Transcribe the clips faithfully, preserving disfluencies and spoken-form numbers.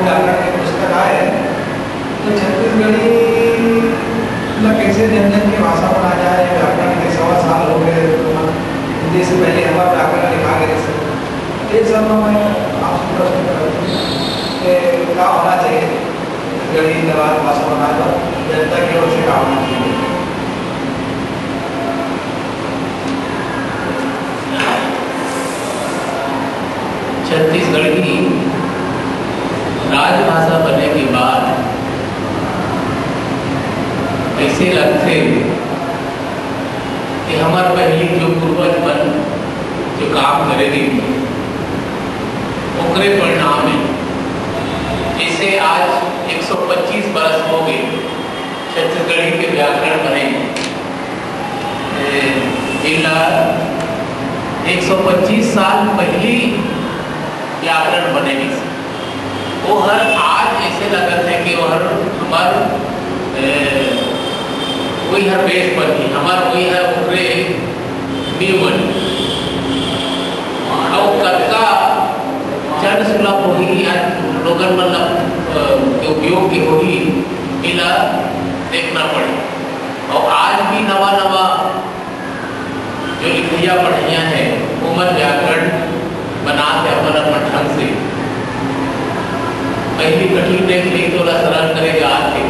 व्याकरण के पुस्तक आए, तो छत्तीसगढ़ी ला कैसे जन जन के भाषा बना जाए, व्याकरण के सवा साल हो गए, हिंदी से पहले हमारा व्याकरण लिखा गया। ये सब में मैं आपसे प्रश्न करता हूँ कि क्या होना चाहिए छत्तीसगढ़ी ला राजभाषा बनाए बर, जनता की ओर से क्या होना चाहिए? छत्तीसगढ़ी राजभाषा बने के बाद ऐसे लगथे कि हमर पहिली जो पूर्वज मन जो काम करे रहिन, ओकरे परिणाम हे। जैसे आज एक सौ पच्चीस बरस हो गए छत्तीसगढ़ी के व्याकरण बने। ए, इला एक सौ पच्चीस साल पहली व्याकरण बने रहिस। वो हर आज ऐसे लगत है कि वो हर हमार, ए, वही हर बेस पर ही, हमार वही हर ओकरे नींव बनी। और कतका जन सुलभ होही या लोगन मन ला, अ, के उपयोग के होही, इला देखना पड़े। और आज भी नवा नवा जो लिखइया पढ़इया है, ओमन व्याकरण बनात हे अपन अपन ढंग से। पहली कठिन देख ली तो ओला सरल करे जात हे।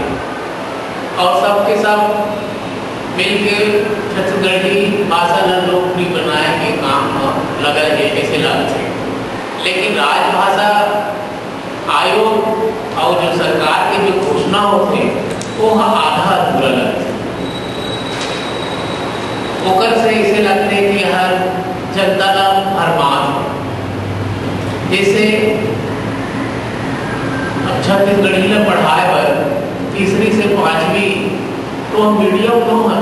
और सबके सब मिलके छत्तीसगढ़ी भाषा ला लोकप्रिय बनाए के काम म लगा है, ऐसे लगथे। लेकिन राजभाषा आयोग और जो सरकार के जो घोषणा होथे, वो ह आधा अधूरा लगथे। ओकर से इसे लगथे कि हर जनता ला भरमात हे। जैसे अब छत्तीसगढ़ी ला पढ़ाए बर तीसरी से पांचवी तो हम मीडिया नो है,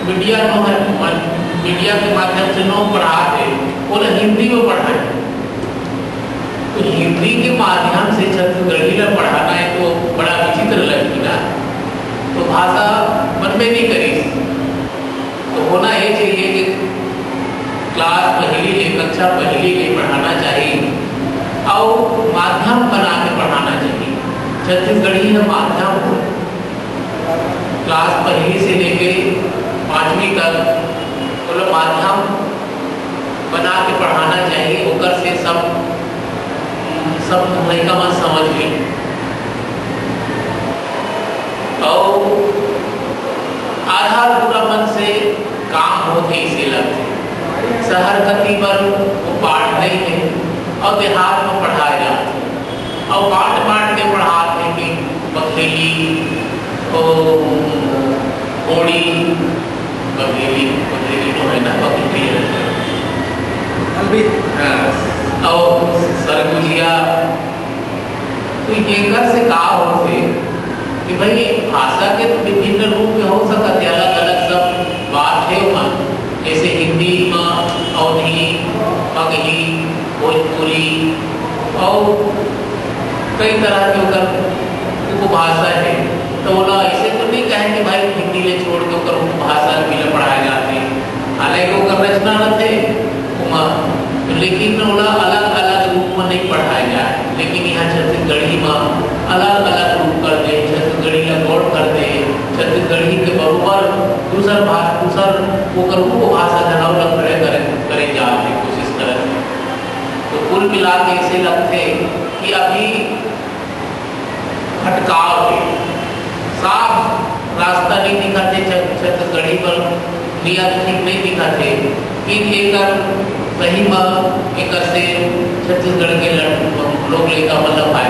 मीडिया नो है, मन-, मीडिया के माध्यम से नो पढ़ात हे, ओला हिंदी में पढ़ाए। तो हिंदी के माध्यम से छत्तीसगढ़ी ला पढ़ाना है तो बड़ा विचित्र लगही ना, तो भाषा मन में नहीं करी। तो होना ये चाहिए कि क्लास पहली ले, कक्षा पहली ले पढ़ाना चाहिए और माध्यम बना के पढ़ाना चाहिए। छत्तीसगढ़ी है माध्यम, क्लास पहली से लेके पांचवी तक मतलब माध्यम बना के पढ़ाना चाहिए, ओकर से सब, सब लइका मन समझ ले। और आधा अधूरा मन से काम होथे, इसे लगथे। शहर कति बर वो पाठ नहीं है और देहात में पढ़ाए जाथे। अउ बांट बांट के पढ़ात हे कि बघेली, ओ, कोड़ी, बघेली, बघेली तो है ना, बघेली है। अभी हाँ, अउ सरगुजिया, तो एकर से का होथे कि भाई भाषा के तो विभिन्न रूप में हो सकत हे, अलग-अलग सब बात हे ओमा, जैसे हिंदी म अवधी, मगही, भोजपुरी अउ कई तरह के ओकर उपभाषा हे। तो ओला ऐसे तो नहीं कहे कि भाई हिंदी ले छोड़ के ओकर उपभाषा भी ले पढ़ाए जाथे। हालांकि ओकर रचना रथे, ओमा, लेकिन ओला अलग-अलग रूप में नहीं पढ़ाए जाए। लेकिन यहाँ छत्तीसगढ़ी में अलग-अलग रूप कर दे, छत्तीसगढ़ी ला गौर कर दे, छत्तीसगढ़ी के बरोबर दूसर भाषा, दूसर ओकर उपभाषा घलो ला खड़े करे, करे जात हे, कोशिश करत हे। तो कुल मिला के ऐसे लगथे कि अभी भटकाव हे, साफ रास्ता नहीं दिखत हे, छ-, छत्तीसगढ़ी बर नियत ठीक नहीं दिखत हे। फिर एकर सही म एकर से छत्तीसगढ़ के लड़-, लोग लइका मन ल फायदा